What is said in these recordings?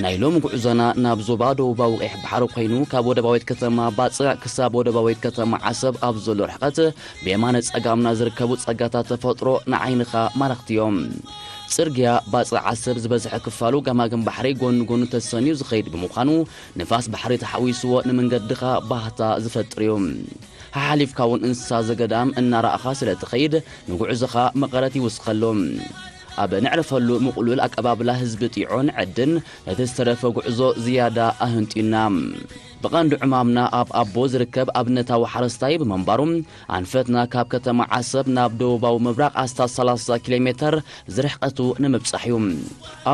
ናይ ሎሚ ጉዕዞና ናብ ዞባ ደቡባዊ ቀይሕ ባሕሪ ኮይኑ፣ ካብ ወደባዊት ከተማ ባጽዕ ክሳብ ወደባዊት ከተማ ዓሰብ ኣብ ዘሎ ርሕቀት፣ ብየማነ ጸጋምና ዝርከቡ ጸጋታት ተፈጥሮ ንዓይንኻ ማረኽቲ እዮም። ጽርግያ ባጽዕ ዓሰብ ዝበዝሐ ክፋሉ ገማግም ባሕሪ ጎኒ ጎኒ ተሰንዩ ዝኸይድ ብምዃኑ፣ ንፋስ ባሕሪ ተሓዊስዎ ንመንገድኻ ባህታ ዝፈጥር እዩ። ሓሓሊፍካ እውን እንስሳ ዘገዳም እናረኣኻ ስለ ትኸይድ፣ ንጉዕዞኻ መቐረት ይውስኸሉ። ኣብ ነዕርፈሉ ምቕሉል ኣቀባብላ ህዝቢ ጢዖን ዕድን ነቲ ዝተረፈ ጉዕዞ ዝያዳ ኣህንጥዩና። ብቐንዱ ዕማምና ኣብ ኣቦ ዝርከብ ኣብነታዊ ሓረስታይ ብምንባሩ፣ ኣንፈትና ካብ ከተማ ዓሰብ ናብ ደቡባዊ ምብራቕ ኣስታት ሰላሳ ኪሎ ሜተር ዝርሕቀቱ ንምብጻሕ እዩ።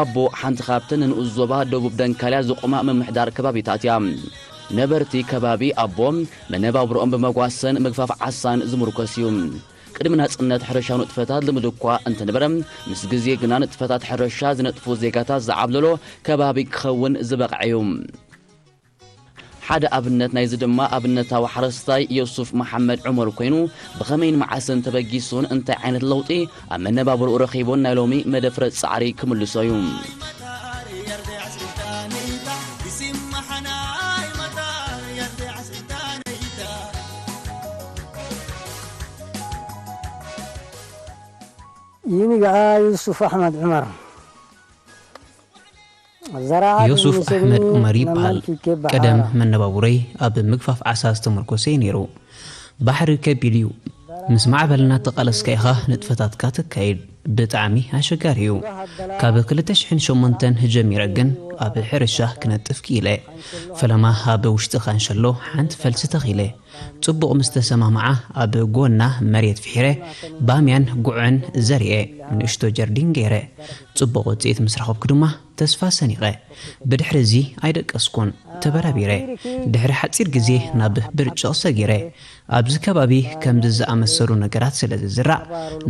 ኣቦ ሓንቲ ካብተን ንንኡስ ዞባ ደቡብ ደንካልያ ዝቖማ ምምሕዳር ከባቢታት እያ። ነበርቲ ከባቢ ኣቦ መነባብሮኦም ብመጓሰን ምግፋፍ ዓሳን ዝምርኮስ እዩ። ቅድሚ ናጽነት ሕርሻዊ ንጥፈታት ልሙድ እኳ እንተነበረ፣ ምስ ግዜ ግና ንጥፈታት ሕርሻ ዝነጥፉ ዜጋታት ዝዓብለሎ ከባቢ ክኸውን ዝበቕዐ እዩ። ሓደ ኣብነት ናይዚ ድማ ኣብነታዊ ሓረስታይ ዮሱፍ መሓመድ ዑመር ኮይኑ፣ ብኸመይን መዓስን ተበጊሱን እንታይ ዓይነት ለውጢ ኣብ መነባብሮኡ ረኺቡን ናይ ሎሚ መደፍረ ጻዕሪ ክምልሶ እዩ። ይንግዓ ዩሱፍ ኣሕመድ ዑመር። ዮሱፍ ኣሕመድ ዑመር ይበሃል። ቀደም መነባብሮይ ኣብ ምግፋፍ ዓሳ ዝተመርኮሰ እዩ ነይሩ። ባሕሪ ከቢድ እዩ። ምስ ማዕበል እናተቓለስካ ኢኻ ንጥፈታትካ ተካይድ። ብጣዕሚ ኣሸጋሪ እዩ። ካብ ክልተ ሽሕን ሸሞንተን ጀሚረ ግን ኣብ ሕርሻ ክነጥፍ ክኢለ። ፈለማ ኣብ ውሽጢ ካንሸሎ ሓንቲ ፈልሲ ተኺለ። ጽቡቕ ምስ ተሰማምዓ ኣብ ጎና መሬት ፍሒረ ባምያን ጉዕን ዘርኤ ንእሽቶ ጀርዲን ገይረ። ጽቡቕ ውጽኢት ምስ ረኸብኩ ድማ ተስፋ ሰኒቐ። ብድሕሪ እዚ ኣይደቀስኩን፣ ተበራቢረ። ድሕሪ ሓጺር ግዜ ናብ ብርጭቕ ሰጊረ። ኣብዚ ከባቢ ከምዚ ዝኣመሰሉ ነገራት ስለ ዝዝራእ፣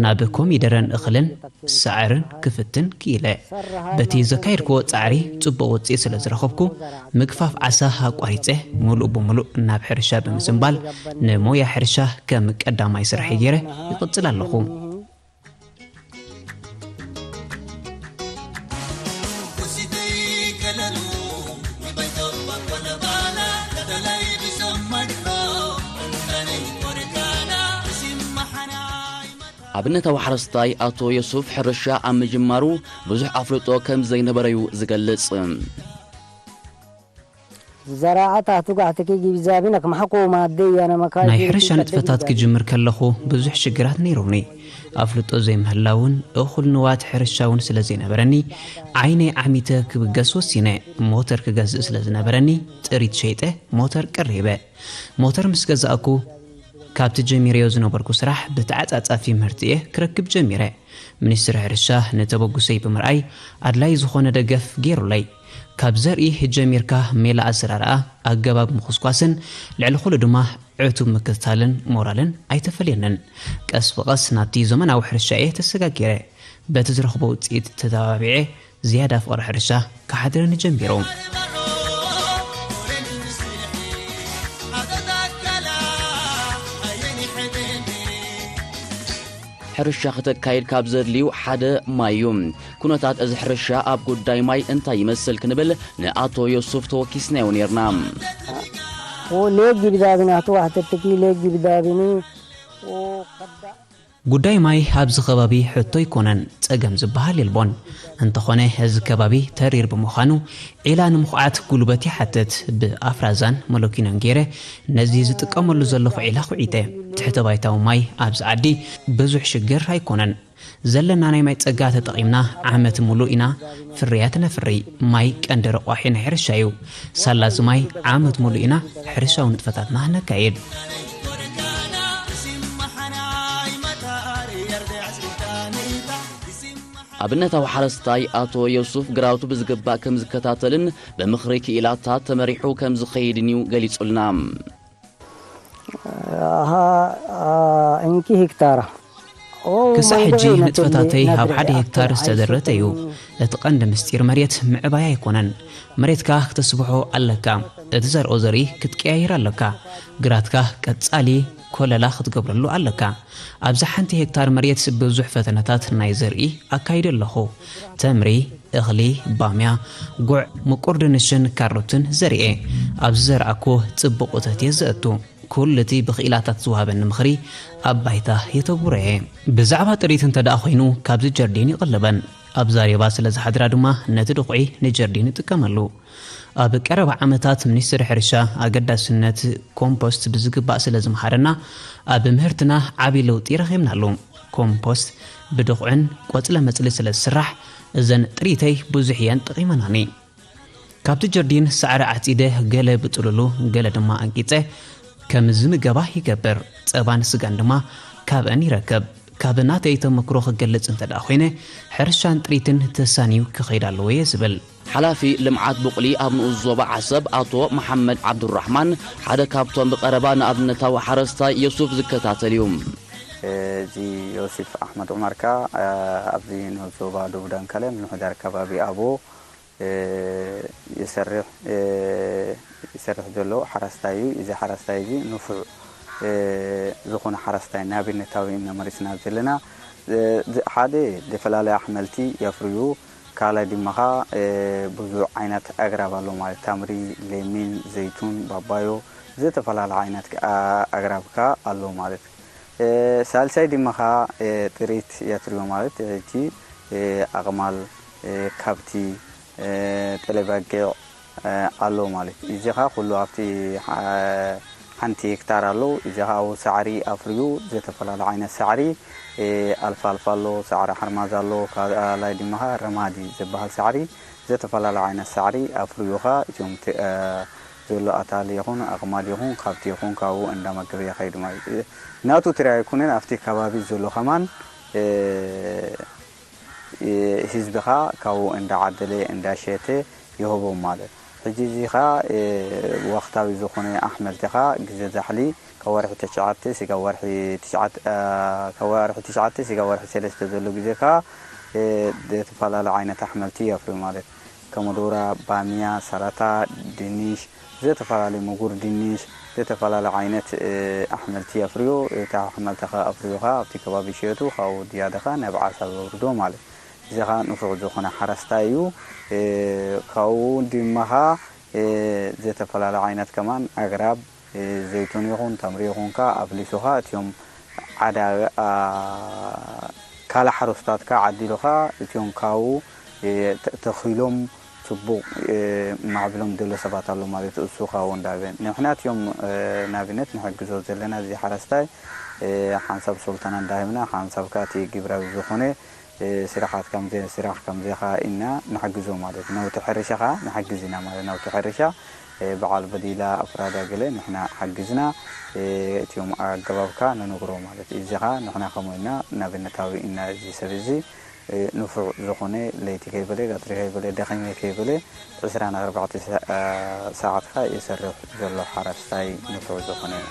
ናብ ኮሚደረን እኽልን ሳዕርን ክፍትን ክኢለ። በቲ ዘካየድክዎ ጻዕሪ ጽቡቕ ውጽኢት ስለ ዝረኸብኩ፣ ምግፋፍ ዓሳ ኣቋሪጸ፣ ምሉእ ብምሉእ ናብ ሕርሻ ብምዝንባል፣ ንሞያ ሕርሻ ከም ቀዳማይ ስራሐይ ገይረ ይቕጽል ኣለኹ። ኣብነታዊ ሓረስታይ ኣቶ ዮሱፍ ሕርሻ ኣብ ምጅማሩ ብዙሕ ኣፍልጦ ከም ዘይነበረዩ ዝገልጽ። زراعة تقع تكيجي بزابنك محكو ما دي أنا مكاي ናይ ሕርሻ ንጥፈታት ክጅምር ከለኹ ብዙሕ ሽግራት ነይሮምኒ። ኣፍልጦ ዘይምህላውን እኹል ንዋት ሕርሻውን ስለ ዘይነበረኒ ዓይነይ ዓሚተ ክብገስ ወሲነ። ሞተር ክገዝእ ስለ ዝነበረኒ ጥሪት ሸይጠ ሞተር ቀሪበ። ሞተር ምስ ገዛእኩ ካብቲ ጀሚረዮ ዝነበርኩ ስራሕ ብተዓጻጻፊ ምህርቲ እየ ክረክብ ጀሚረ። ሚኒስትሪ ሕርሻ ንተበግሶይ ብምርኣይ ኣድላይ ዝኾነ ደገፍ ገይሩለይ። ካብ ዘርኢ ጀሚርካ ሜላ ኣዘራርኣ፣ ኣገባብ ምኹስኳስን ልዕሊ ኩሉ ድማ ዕቱብ ምክትታልን ሞራልን ኣይተፈልየንን። ቀስ ብቐስ ናብቲ ዘመናዊ ሕርሻ እየ ተሰጋጊረ። በቲ ዝረኽቦ ውፅኢት ተተባቢዐ ዝያዳ ፍቕሪ ሕርሻ ክሓድረኒ ጀሚሩ። ሕርሻ ክተካይድ ካብ ዘድልዩ ሓደ ማይ እዩ። ኩነታት እዚ ሕርሻ ኣብ ጉዳይ ማይ እንታይ ይመስል ክንብል ንኣቶ ዮሱፍ ተወኪስናዮ ነይርና። وليك جبدابنا تو واحد تكي ليك جبدابني. وقد ጉዳይ ማይ ኣብዚ ከባቢ ሕቶ ኣይኮነን፣ ጸገም ዝበሃል የልቦን። እንተኾነ እዚ ከባቢ ተሪር ብምዃኑ ዒላ ንምኹዓት ጉልበት ይሓትት። ብኣፍራዛን መለኪኖን ገይረ ነዚ ዝጥቀመሉ ዘለኹ ዒላ ኩዒተ። ትሕተ ባይታዊ ማይ ኣብዚ ዓዲ ብዙሕ ሽግር ኣይኮነን። ዘለና ናይ ማይ ጸጋ ተጠቒምና ዓመት ሙሉእ ኢና ፍርያት ነፍሪ። ማይ ቀንዲ ረቋሒ ናይ ሕርሻ እዩ። ሳላ እዚ ማይ ዓመት ሙሉእ ኢና ሕርሻዊ ንጥፈታትና ነካይድ። ኣብነታዊ ሓረስታይ ኣቶ ዮሱፍ ግራውቱ ብዝግባእ ከም ዝከታተልን ብምኽሪ ክኢላታት ተመሪሑ ከም ዝኸይድን እዩ ገሊጹልና። ኣሃ፣ አ፣ እንኪ ሄክታራ። ኦ፣ ክሳዕ መንጎ ሕጂ ዒላ ንጥፈታተይ ተሊ ኣብ ሓደ ናድሪ ሄክታር ኣፍተር ዝተደረተ እዩ። ኣይሰጠኒ። እቲ ቀንዲ ምስጢር መሬት ምዕባይ ኣይኮነን። መሬትካ ክተስብሖ ኣለካ። እቲ ዘርኦ ዘርኢ ክትቀያይር ኣለካ። ግራትካ ቀጻሊ ኮለላ ክትገብረሉ ኣለካ። ኣብዚ ሓንቲ ሄክታር መሬት ብዙሕ ፈተነታት ናይ ዘርኢ ኣካይደ ኣለኹ። ተምሪ፣ እኽሊ፣ ባምያ፣ ጉዕ፣ ምቁር ድንሽን ካሮትን ዘርኤ። ኣብ ዝዘርኣኩ ጽቡቕ እቶት እየ ዘእቱ። ኩሉ እቲ ብኽኢላታት ዝወሃበኒ ምኽሪ ኣብ ባይታ የተግብሮ እየ። ብዛዕባ ጥሪት እንተ ደኣ ኾይኑ ካብዚ ጀርዲን ይቕልበን። ኣብ ዛሬባ ስለ ዝሓድራ ድማ ነቲ ድኹዒ ንጀርዲን እጥቀመሉ። ኣብ ቀረባ ዓመታት ሚኒስትሪ ሕርሻ ኣገዳስነት ኮምፖስት ብዝግባእ ስለ ዝመሃረና ኣብ ምህርትና ዓቢ ለውጢ ረኺብናሉ። ኮምፖስት ብድኹዕን ቆጽለ መጽሊ ስለ ዝስራሕ እዘን ጥሪተይ ብዙሕ እየን ጠቒመናኒ። ካብቲ ጀርዲን ሳዕሪ ዓጺደ ገለ ብጥሉሉ ገለ ድማ ኣንቂጸ ከም ዝምገባ ይገብር። ጸባን ስጋን ድማ ካብአን ይረክብ። ካብ ናተይ ተመክሮ ክገልጽ እንተ ደኣ ኮይነ ሕርሻን ጥሪትን ተሳንዩ ክኸይድ ኣለዎ እየ ዝብል። ሓላፊ ልምዓት ቡቕሊ ኣብ ንኡስ ዞባ ዓሰብ ኣቶ መሓመድ ዓብዱራሕማን ሓደ ካብቶም ብቐረባ ንኣብነታዊ ሓረስታይ ዮሱፍ ዝከታተል እዩ። እዚ ዮሲፍ ኣሕመድ ዑመር ከኣ ኣብዚ ንኡስ ዞባ ደቡብ ዳንከለ ምምሕዳር ከባቢ ኣቦ ይሰርሕ ይሰርሕ ዘሎ ሓረስታይ እዩ። እዚ ሓረስታይ እዚ ንፉዕ ዝኾነ ሓረስታይ ንኣብነታዊ ኢና መሪፅና ዘለና። ሓደ ዝተፈላለየ ኣሕመልቲ የፍርዩ፣ ካልኣይ ድማ ኸዓ ብዙሕ ዓይነት ኣግራብ ኣሎ ማለት ታምሪ፣ ሌሚን፣ ዘይቱን፣ ባባዮ ዝተፈላለ ዓይነት ኣግራብ ከ ኣሎ ማለት። ሳልሳይ ድማ ኸዓ ጥሪት የፍርዩ ማለት ሕጂ ኣቕማል፣ ካብቲ፣ ጥለ በጊዕ ኣሎ ማለት እዩ። እዚ ኸዓ ኩሉ ኣብቲ ሓንቲ ሄክታር ኣሎ። እዚ ኸዓ ኣብኡ ሳዕሪ ኣፍርዩ ዝተፈላለ ዓይነት ሳዕሪ ኣልፋልፋ ኣሎ፣ ሳዕሪ ሓርማዝ ኣሎ፣ ካልኣይ ድማ ኸዓ ረማዲ ዝበሃል ሳዕሪ ዝተፈላለ ዓይነት ሳዕሪ ኣፍርዩ ኸዓ እቲኦም ዘሎ ኣታሊ ይኹን ኣቕማል ይኹን ካብቲ ይኹን ካብኡ እንዳመገበ ይኸይድ ማለት እዩ። ናቱ ጥራይ ኣይኮነን ኣብቲ ከባቢ ዘሎ ከማን ህዝቢ ኸዓ ካብኡ እንዳዓደለ እንዳሸተ ይህቦም ማለት። ሕጂ እዚ ኸዓ ወቕታዊ ዝኾነ ኣሕምልቲ ኸዓ ግዘ ዛሕሊ ካብ ወርሒ ትሽዓተ ስጋብ ወርሒ ትሽዓተ ካብ ወርሒ ትሽዓተ ስጋብ ወርሒ ሰለስተ ዘሎ ግዜ ኸዓ ዝተፈላለ ዓይነት ኣሕምልቲ የፍሪ ማለት። ከመዶራ፣ ባምያ፣ ሰላጣ፣ ድንሽ፣ ዝተፈላለዩ ምጉር ድንሽ፣ ዝተፈላለዩ ዓይነት ኣሕምልቲ የፍርዩ። እቲ ኣሕምልቲ ከ ኣፍርዩ ከ ኣብቲ ከባቢ ሸየጡ ካብኡ ዝያደ ከ ናብ ዓሳ ዘውርዶ ማለት። እዚ ከ ንፉዕ ዝኾነ ሓረስታይ እዩ። ካብኡ ድማ ከ ዝተፈላለዩ ዓይነት ከማን ኣግራብ ዘይቱን ይኹን ተምሪ ይኹን ከ ኣፍሊሱ ከ እቲኦም ዓዳ ካልእ ሓረስቶት ከ ዓዲሉ ከ እቲኦም ካብኡ ተኺሎም ጽቡቕ ማዕብሎም ደሎ ሰባት ኣሎ ማለት እሱ ካብኡ እንዳበ ንሕና እቲኦም ናብነት ንሕግዞ ዘለና እዚ ሓረስታይ ሓንሳብ ሶልታና እንዳሂብና ሓንሳብ ከ እቲ ግብራዊ ዝኾነ ስራሓት ከምዚ ስራሕ ከምዚ ከ ኢና ንሕግዞ ማለት ናውቲ ሕርሻ ከ ንሕግዝ ኢና ማለት ናውቲ ሕርሻ በዓል በዲላ ኣፍራዳ ገለ ንሕና ሓግዝና እቲኦም ኣገባብ ከ ንነግሮ ማለት እዚ ከ ንሕና ከምኡ ኢና ናብነታዊ ኢና እዚ ሰብ እዚ ንፉዕ ዝኾነ ለይቲ ከይበለ ቀትሪ ከይበለ ደኺመ ከይበለ ዕስራን ኣርባዕተ ሰዓት ከኣ ይሰርሕ ዘሎ ሓረስታይ ንፉዕ ዝኾነ እዩ።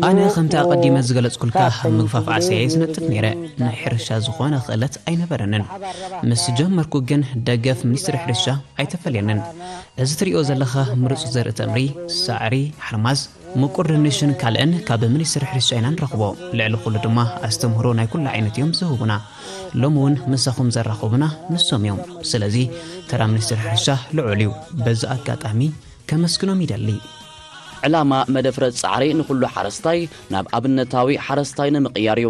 ኣነ ከምቲ ኣቐዲመ ዝገለጽኩልካ ኣብ ምግፋፍ ዓስያ እየ ዝነጥፍ ነይረ። ናይ ሕርሻ ዝኾነ ክእለት ኣይነበረንን። ምስ ጀመርኩ ግን ደገፍ ሚኒስትሪ ሕርሻ ኣይተፈለየንን። እዚ ትሪኦ ዘለኻ ምሩጽ ዘርኢ ተምሪ፣ ሳዕሪ፣ ሓርማዝ፣ ምቁር ድንሽን ካልእን ካብ ሚኒስትሪ ሕርሻ ኢና ንረኽቦ። ልዕሊ ኩሉ ድማ ኣስተምህሮ ናይ ኩሉ ዓይነት እዮም ዝህቡና። ሎሚ እውን ምሳኹም ዘራኸቡና ንሶም እዮም። ስለዚ ተራ ሚኒስትሪ ሕርሻ ልዑል እዩ። በዚ ኣጋጣሚ ከመስግኖም ይደሊ። ዕላማ መደፍረ ጻዕሪ ንኹሉ ሓረስታይ ናብ ኣብነታዊ ሓረስታይ ንምቕያር እዩ።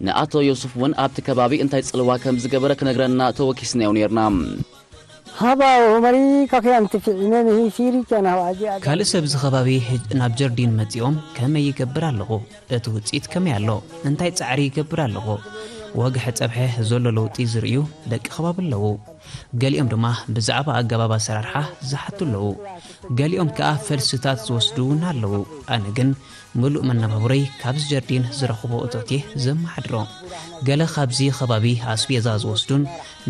ንኣቶ ዮሱፍ እውን ኣብቲ ከባቢ እንታይ ጽልዋ ከም ዝገበረ ክነግረና ተወኪስናዮ ነይርና። ሀባው መሪ ከከያን ትፊዒነ ንሂ ሲሪ ጨና ዋጂ ካልእ ሰብ እዚ ከባቢ ናብ ጀርዲን መጺኦም ከመይ ይገብር ኣለኹ? እቲ ውጽኢት ከመይ ኣሎ? እንታይ ጻዕሪ ይገብር ኣለኹ? ወግሐ ጸብሐ ዘሎ ለውጢ ዝርእዩ ደቂ ከባቢ ኣለዉ። ገሊኦም ድማ ብዛዕባ ኣገባብ ኣሰራርሓ ዝሓቱ ኣለዉ። ገሊኦም ከኣ ፈልስታት ዝወስዱ እውን ኣለዉ። ኣነ ግን ምሉእ መነባብሮይ ካብዚ ጀርዲን ዝረኽቦ እቶት እየ ዘመሓድሮ። ገለ ካብዚ ከባቢ ኣስቤዛ ዝወስዱን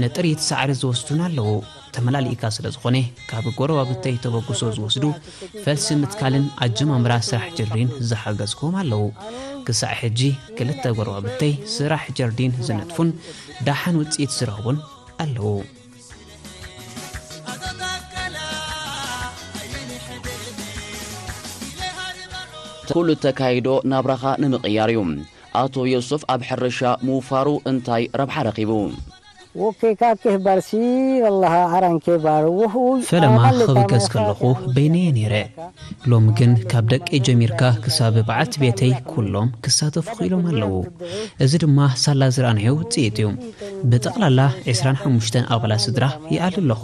ንጥሪት ሳዕሪ ዝወስዱን ኣለዉ። ተመላሊእካ ስለ ዝኾነ ካብ ጎረባብተይ ተበግሶ ዝወስዱ ፈልሲ ምትካልን ኣጀማምራ ስራሕ ጀርዲን ዝሓገዝክዎም ኣለዉ። ክሳዕ ሕጂ ክልተ ጎረባብተይ ስራሕ ጀርዲን ዝነጥፉን ደሓን ውጽኢት ዝረኽቡን ኣለዉ። ኩሉ ተካይዶ ናብራኻ ንምቕያር እዩ። ኣቶ ዮሱፍ ኣብ ሕርሻ ምውፋሩ እንታይ ረብሓ ረኺቡ? ወኬካ ክህ በርሲ ኣላሃ ኣራንኬ ባር ውህኡ ፈለማ ክብገስ ከለኹ በይነየ ነይረ። ሎሚ ግን ካብ ደቀይ ጀሚርካ ክሳብ በዓልቲ ቤተይ ኩሎም ክሳተፉ ክኢሎም ኣለዉ። እዚ ድማ ሳላ ዝረኣናዮ ውጽኢት እዩ። ብጠቕላላ ዕስራን ሓሙሽተን ኣባላት ስድራ ይኣሊ ኣለኹ።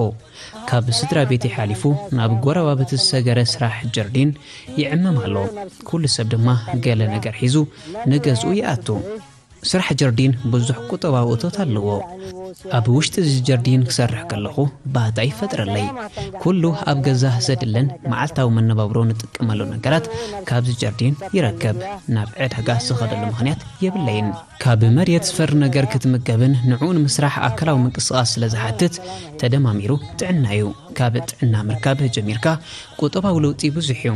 ካብ ስድራ ቤተይ ሓሊፉ ናብ ጎረባብቲ ዝሰገረ ስራሕ ጀርዲን ይዕመም ኣሎ። ኩሉ ሰብ ድማ ገለ ነገር ሒዙ ንገዝኡ ይኣቱ። ስራሕ ጀርዲን ብዙሕ ቁጠባዊ እቶት ኣለዎ። ኣብ ውሽጢ እዚ ጀርዲን ክሰርሕ ከለኹ ባህታ ይፈጥረለይ። ኩሉ ኣብ ገዛ ዘድልን መዓልታዊ መነባብሮ ንጥቀመሉ ነገራት ካብዚ ጀርዲን ይረከብ። ናብ ዕዳጋ ዝኸደሉ ምኽንያት የብለይን። ካብ መሬት ዝፈሪ ነገር ክትምገብን ንዕኡ ንምስራሕ ኣካላዊ ምንቅስቓስ ስለ ዝሓትት ተደማሚሩ ጥዕና እዩ። ካብ ጥዕና ምርካብ ጀሚርካ ቁጠባዊ ለውጢ ብዙሕ እዩ።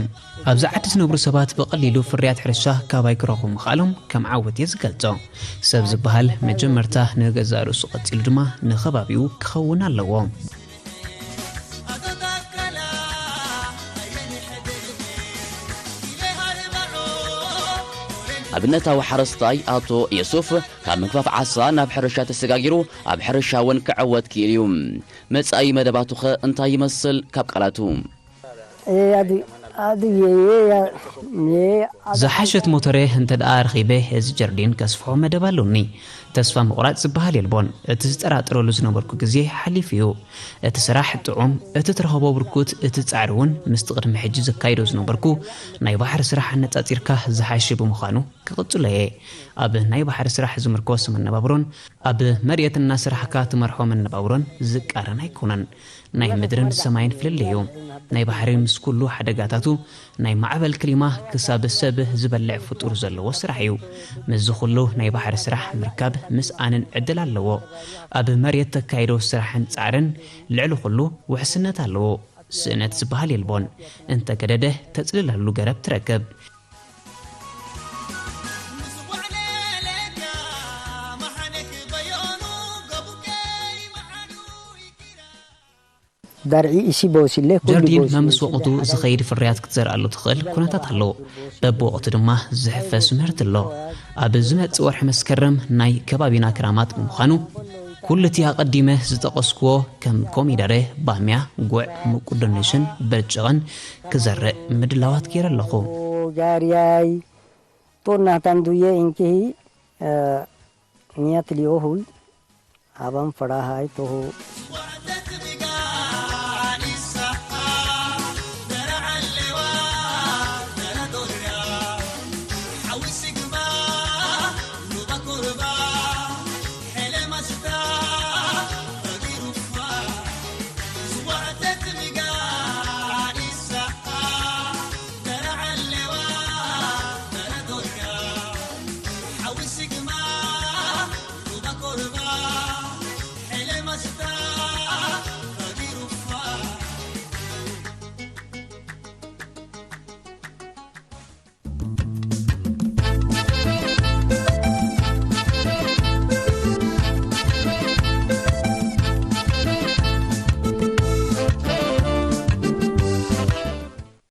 ኣብዚ ዓዲ ዝነብሩ ሰባት ብቐሊሉ ፍርያት ሕርሻ ካባይ ክረኽቡ ምኽኣሎም ከም ዓወት እየ ዝገልጾ። ሰብ ዝበሃል መጀመርታ ንገዛእ ርእሱ ቀጺሉ ድማ ንኸባቢኡ ክኸውን ኣለዎ። ኣብነታዊ ሓረስታይ ኣቶ የሱፍ ካብ ምግፋፍ ዓሳ ናብ ሕርሻ ተሰጋጊሩ ኣብ ሕርሻ እውን ክዕወት ክኢሉ እዩ። መጻኢ መደባቱኸ እንታይ ይመስል? ካብ ቃላቱ ኣድየ ዝሓሸት ሞተረ እንተ ደኣ ረኺበ፣ እዚ ጀርዲን ከስፍሖ መደብ ኣሎኒ። ተስፋ ምቑራጽ ዝበሃል የልቦን። እቲ ዝጠራጠረሉ ዝነበርኩ ግዜ ሓሊፉ እዩ። እቲ ስራሕ ጥዑም፣ እቲ ትረኽቦ ብርኩት፣ እቲ ጻዕሪ እውን ምስቲ ቅድሚ ሕጂ ዘካይዶ ዝነበርኩ ናይ ባሕሪ ስራሕ ኣነጻጺርካ ዝሓሸ ብምዃኑ ክቕጽሎ እየ። ኣብ ናይ ባሕሪ ስራሕ ዝምርኮስ መነባብሮን ኣብ መሬት እናሰራሕካ ትመርሖ መነባብሮን ዝቃረን ኣይኮነን። ናይ ምድርን ሰማይን ፍልልይ እዩ። ናይ ባሕሪ ምስ ኩሉ ሓደጋታቱ ናይ ማዕበል ክሊማ ክሳብ ሰብ ዝበልዕ ፍጡር ዘለዎ ስራሕ እዩ። ምስዚ ኩሉ ናይ ባሕሪ ስራሕ ምርካብ ምስኣንን ዕድል ኣለዎ። ኣብ መሬት ተካይዶ ስራሕን ጻዕርን ልዕሊ ኩሉ ውሕስነት ኣለዎ። ስእነት ዝበሃል የልቦን። እንተገደደ ተጽልለሉ ገረብ ትረክብ። ዳርዒ እሲ ቦሲለ ኩሉ ጀርዲን ቦሲ መምስ ወቕቱ ዝኸይድ ፍርያት ክትዘርኣሉ ትኽእል ኩነታት ኣሎ። በብወቕቱ ድማ ዝሕፈስ ምህርቲ ኣሎ። ኣብ ዝመጽእ ወርሒ መስከረም ናይ ከባቢና ክራማት ብምዃኑ፣ ኩሉ እቲ ኣቐዲመ ዝጠቐስክዎ ከም ኮሚደረ፣ ባምያ፣ ጉዕ፣ ምቁር ድንሽን ብርጭቕን ክዘርእ ምድላዋት ገይረ ኣለኹ። ጃርያይ ጦና ታንዱየ እንኪሂ ኒያት ሊኦሁይ ኣባን ፈራሃይ ቶሁ